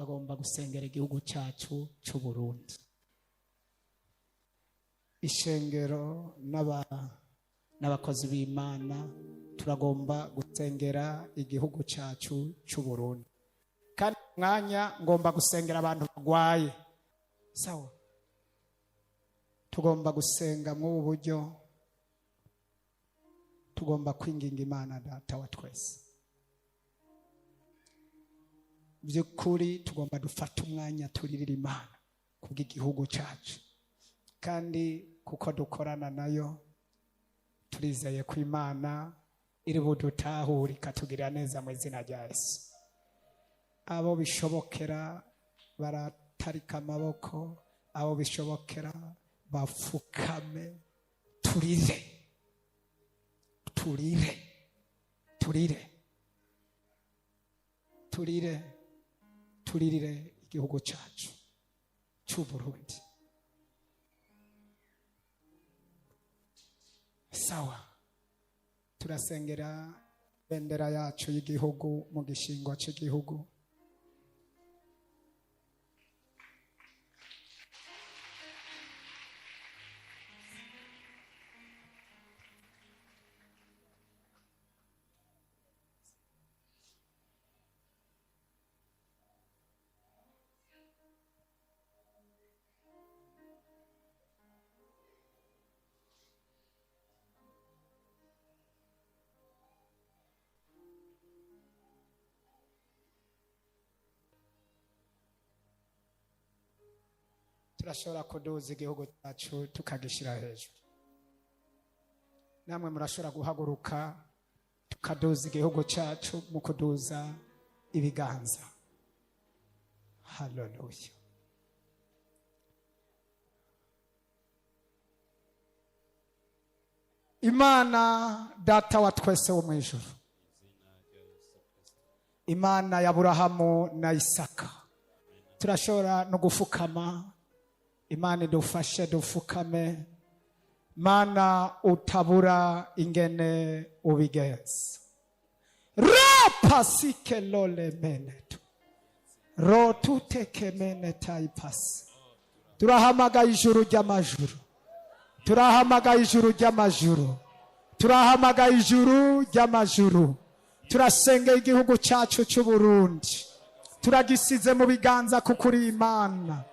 Turagomba gusengera igihugu cyacu cy'u Burundi. Ishengero n'abakozi b'Imana, turagomba gusengera igihugu cyacu cy'u Burundi. Kandi mwanya ngomba gusengera abantu barwaye. Sawa, tugomba gusenga mw'ubu buryo, tugomba kwinginga Imana Data wa twese. By'ukuri tugomba dufata umwanya turirira Imana kubw'igihugu cyacu, kandi kuko dukorana nayo, turizeye ko Imana iri budutahure ikatugirira neza mu izina rya Yesu. Abo bishobokera baratarika amaboko, abo bishobokera bafukame, turire, turire, turire, turire, turirire igihugu cyacu cy'u Burundi. Sawa, turasengera bendera yacu y'igihugu mu gishingo cy'igihugu. Turashobora kuduza igihugu cyacu tukagishyira hejuru. Namwe murashobora guhaguruka tukaduza igihugu cyacu mu kuduza ibiganza. Haleluya. Imana Data wa twese wo mu ijuru, Imana ya Aburahamu na Isaka, turashobora no gufukama. Imana idufashe dufukame. Mana utabura ingene ubigenza. Rapasike lole menetu rotuteke mene tayipasi. Turahamagaye ijuru ry'amajuru, turahamagaye ijuru ry'amajuru, turahamagaye ijuru ry'amajuru. Turasengeye igihugu cyacu cy'u Burundi, turagisize mu biganza kuko uri Imana.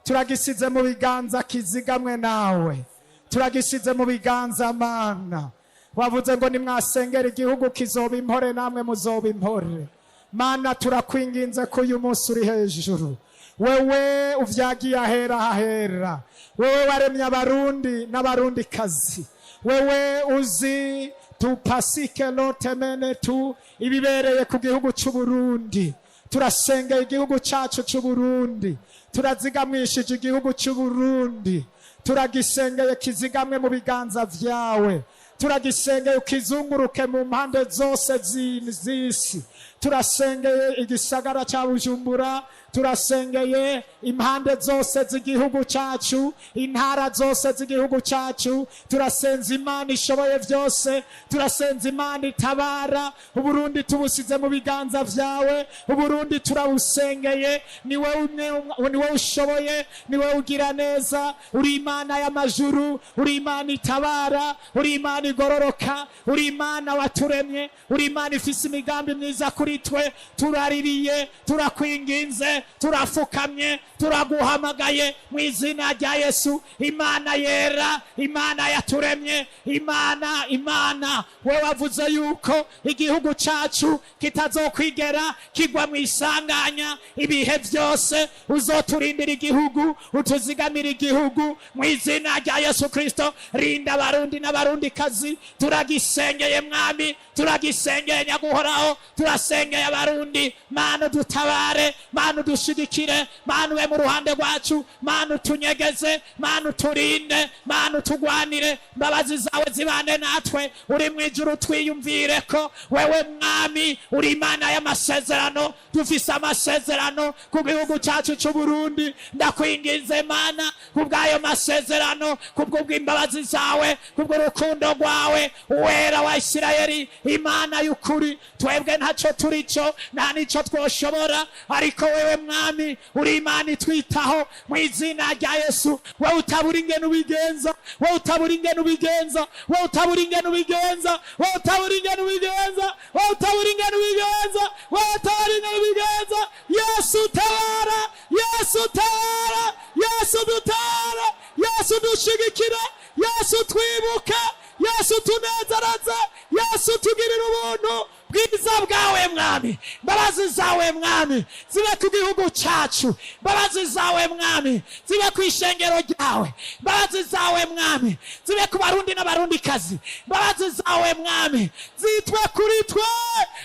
Turagisize mu biganza kizigamwe nawe, turagisize mu biganza Mana. Wavuze ngo nimwasengera igihugu kizoba impore, namwe muzoba impore. Mana, turakwinginze ko uyu munsi uri hejuru, wewe uvyagiye ahera hahera, wewe waremye Abarundi n'Abarundikazi, wewe uzi tupasike lotemene tu ibibereye ku gihugu cy'u Burundi. Turasengeye igihugu cyacu cy'u Burundi, turazigamwishije igihugu cy'u Burundi, turagisengeye kizigamwe mu biganza vyawe, turagisengeye ukizunguruke mu mpande zose z'isi. Turasengeye igisagara cya Bujumbura, turasengeye impande zose z'igihugu cyacu, intara zose z'igihugu cyacu. Turasenza Imana ishoboye byose, turasenza Imana itabara. Uburundi tubusize mu biganza vyawe, Uburundi turabusengeye. Ni wewe umwe, ni wewe ushoboye, ni wewe ugira neza. Uri Imana y'amajuru, uri Imana itabara, uri Imana igororoka, uri Imana waturemye, uri Imana ifise imigambi myiza kuri twe. Turaririye, turakwinginze, turafukamye, turaguhamagaye mu izina rya Yesu. Imana yera, Imana yaturemye, Imana, Imana we wavuze yuko igihugu cyacu kitazokwigera kigwa mu isanganya ibihe byose. Uzoturindira igihugu, utuzigamira igihugu mu izina rya Yesu Kristo. Rinda Abarundi n'Abarundikazi, turagisengeye Mwami, turagisengeye Nyaguhoraho, turasengeye Abarundi. Mana dutabare, Mana udushigikire, Mana ube mu ruhande rwacu, Mana utunyegeze, Mana uturinde, Mana utugwanire, imbabazi zawe zibane natwe. Uri mu ijuru twiyumvire ko wewe Mwami uri Imana y'amasezerano. Dufise amasezerano ku gihugu cyacu cy'u Burundi. Ndakwinginze Mana, kubw'ayo masezerano, kubw'imbabazi zawe, kubw'urukundo rwawe, Uwera wa Isirayeli, Imana y'ukuri, twebwe ntacyo turi. turi cyo, nta n'icyo twoshobora, ariko wewe Mwami uri Imana itwitaho. Mu izina rya Yesu, wowe utabura ingene ubigenza, wowe utabura ingene ubigenza, wowe utabura ingene ubigenza, wowe utabura ingene ubigenza, wowe utabura ingene ubigenza, wowe utabura ingene ubigenza. Yesu tabara, Yesu tabara, Yesu dutabara, Yesu dushigikira, Yesu twibuke, Yesu tunezereze, Yesu tugirire ubuntu bwiza bwawe. Mwami, imbabazi zawe, Mwami, zibe ku gihugu cyacu. Imbabazi zawe, Mwami, zibe ku ishengero ryawe. Imbabazi zawe, Mwami, zibe ku Barundi n'Abarundikazi. Imbabazi zawe, Mwami, zitwe kuri twe.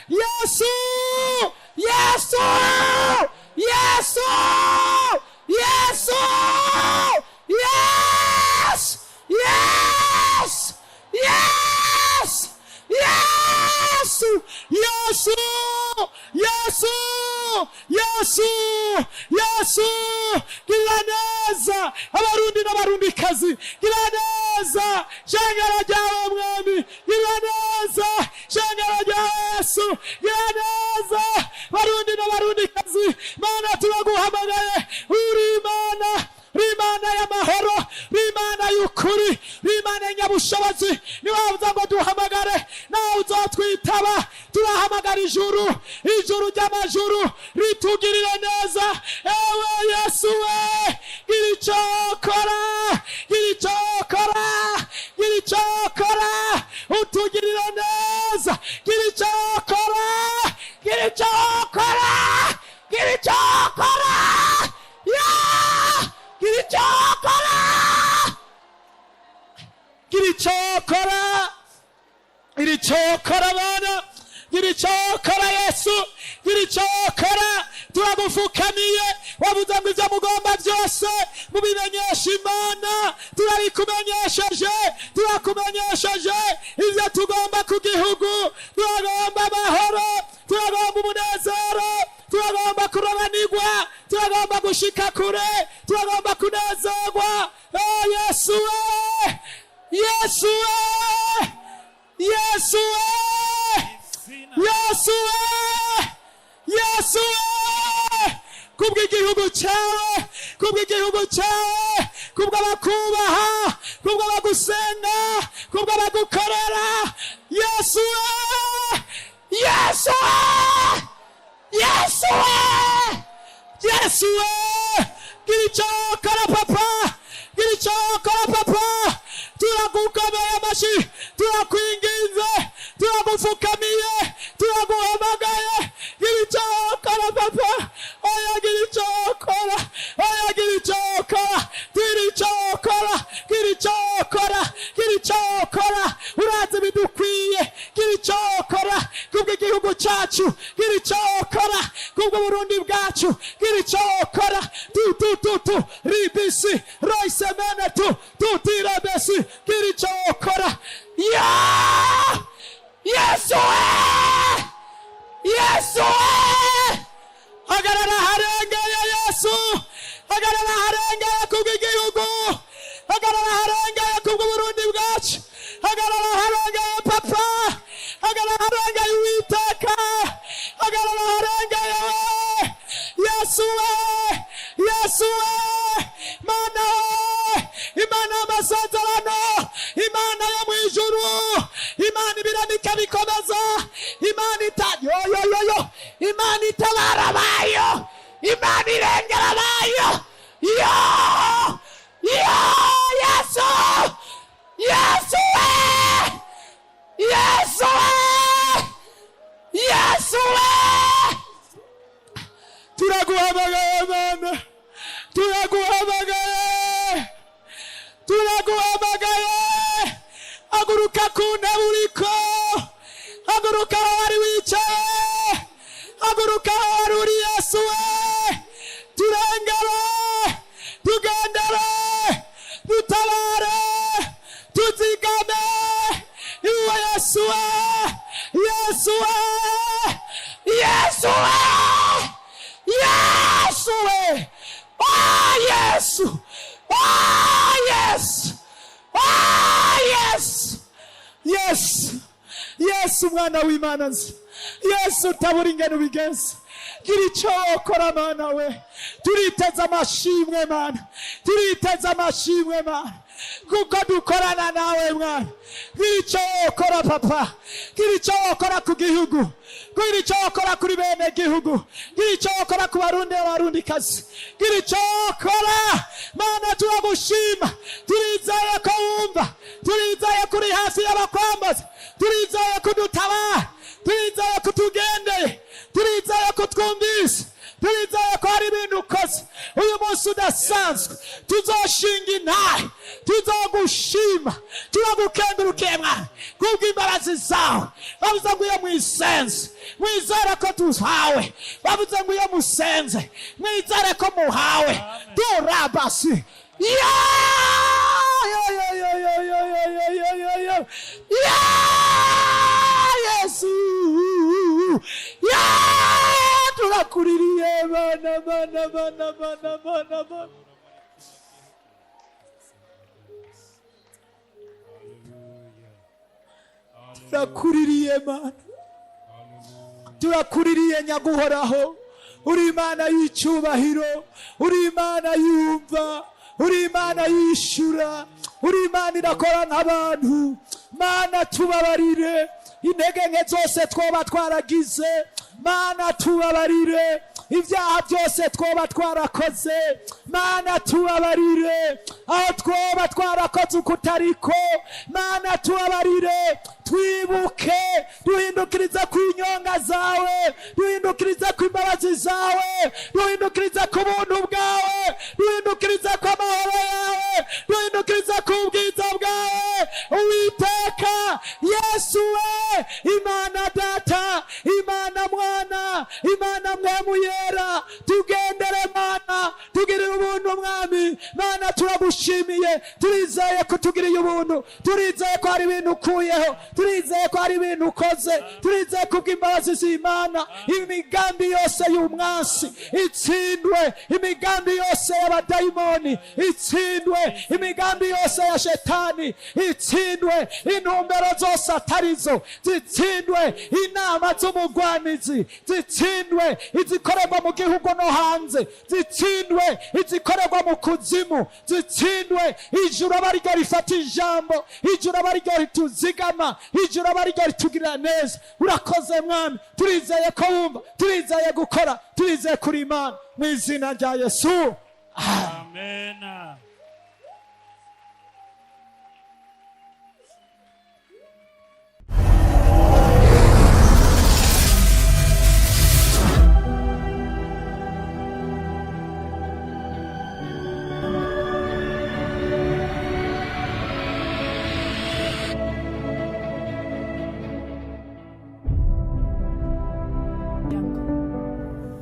Yesu, Yesu, Yesu, Yesu, Yesu, Yesu, Yesu, Yesu, Yesu, Yesu, Yesu, Yesu, gira neza Abarundi n'Abarundikazi, gira neza shengero ryawe. Mwami, gira neza shengero rya Yesu, gira neza Barundi n'Abarundikazi. Mana, turaguhamagaye, uri Imana, uri Imana y'amahoro, uri Imana y'ukuri, uri Imana y'inyabushobozi. Niwavuza ngo duhamagare, nawe uzotwitaba. Turahamagara ijuru, ijuru ry'amajuru ritugirire neza. Ewe Yesu we, gira icyo ukora, gira icyo ukora, gira icyo ukora, utugirire neza. Gira icyo ukora, gira icyo ukora, gira icyo ukora, ya, gira icyo ukora, gira icyo ukora, gira icyo ukora. Bana, gira icyo ukora. Yesu, gira icyo ukora, turagufukamiye. Wavuze ngo ibyo mugomba byose mubimenyesha Imana. Turabikumenyesheje, turakumenyesheje ibyo tugomba ku gihugu. Turagomba amahoro, turagomba umunezero, turagomba kurobanirwa, turagomba gushika kure, turagomba kunezerwa. Oh, Yesu we, Yesu we, Yesu we, Yesu we, Yesu we, kubw'igihugu cyawe, kubw'igihugu cyawe, kubw'abakubaha, kubw'abagusenga, kubw'abagukorera. Yesu we, Yesu we, Yesu we, Yesu we, gira icyo ukora papa, gira icyo ukora papa. Turagukomeye amashyi, turakwinginze, turagupfukamiye, turaguhamagaye. Gira icyo ukora papa. Oya, gira icyo ukora. Oya, gira icyo ukora, gira icyo ukora, gira icyo ukora, gira icyo ukora. Urazi bidukwiye. Gira icyo ukora kubw'igihugu cyacu, gira icyo ukora kubw'Uburundi bwacu, gira icyo ukora. Tu tu tu tu ribisi roisemene tu tu tirebesi. Gira icyo ukora. Ya Yesu we, Yesu we, hagarara harengeye. Yesu, hagarara harengeye kubw'igihugu, hagarara harengeye kubw'Uburundi bwacu, hagarara harengeye papa, hagarara harengeye Uwiteka, hagarara harengeye we. Yesu we, Yesu we, Mana we, Imana y'amasezerano, Imana yo mu ijuru, Imana ibirema ikabikomeza, Imana ita yo yo yo yo, Imana itabara abayo, Imana irengera abayo. Yo yo, Yesu, Yesu we, Yesu we, Yesu we, turaguhamagaye. Mana, turaguhamagaye, turaguhamagaye. Haguruka ku ntebe uriko, haguruka aho wari wicaye, haguruka aho wari uri. Yesu we, turengere, tugendere, dutabare, tuzigame iwe. Yesu we, Yesu we, Yesu we, Yesu we. Oh Yesu, oh Yesu, oh Yesu, Yesu, Yesu, umwana w'Imana nzi. Yesu, utabura ingene ubigenza, gira icyo wokora Mana we. Turiteze amashimwe Mana, turiteze amashimwe Mana, kuko dukorana nawe mwana. Gira icyo wokora papa, gira icyo wokora ku gihugu, gira icyo wokora kuri bene gihugu, gira icyo wokora ku Barundi n'Abarundikazi, gira icyo wokora Mana. Turagushima, turizeye ko wumva, turizeye ko uri hafi y'abakwambaza, turizeye ko udutabara, turizeye ko utugendeye, turizeye ko twumvise, turizeye ko hari ibintu ukoze uyu munsi udasanzwe. Tuzoshinga intahe, tuzogushima. Turagukengurukiye mwana kubw'imbabazi zawe. Bavuze ngo iyo mwisenze mwizere ko tuhawe, bavuze ngo iyo musenze mwizere ko muhawe. Turabasi ya ya ya ya ya ya ya ya ya ya ya Yesu ya, turakuririye Mana, Mana, Mana, Mana, Mana, Mana. Turakuririye Mana, turakuririye Nyaguhoraho. Uri Imana y'icyubahiro, uri Imana yumva, uri Imana yishyura, uri Imana irakora nk'abantu. Mana, tubabarire intege nke zose twoba twaragize. Mana, tubabarire ibyaha byose twoba twarakoze. Mana, tubabarire aho twoba twarakoze ukutariko. Mana, tubabarire, twibuke, duhindukirize ku inyonga zawe, duhindukirize ku imbabazi zawe, duhindukirize ku buntu bwawe, duhindukirize ku amahoro yawe, duhindukirize ku bwiza bwawe. Uwiteka Yesu we, Imana Data, Imana Mwana, Imana Mwemu Yera, tugendere Mana, tugirire ubuntu Mwami. Mana, turagushimiye, turizeye ko tugiriye ubuntu, turizeye ko hari ibintu ukuyeho, turizeye ko hari ibintu ukoze, turizeye kubw'imbabazi z'Imana imigambi yose y'umwansi itsindwe, imigambi yose y'abadayimoni itsindwe, imigambi yose ya shetani itsindwe, intumbero zose atarizo zitsindwe, inama z'umugwanizi zitsindwe, izikorerwa mu gihugu no hanze zitsindwe, izikorerwa mu kuzimu zitsindwe. Ijuru aba ariryo rifata ijambo, ijuru aba ariryo rituzigama, ijuru aba ariryo ritugirira neza. Urakoze Mwami, turizeye ko wumva, turizeye gukora, turizeye kuri Imana, mu izina rya Yesu. Amen.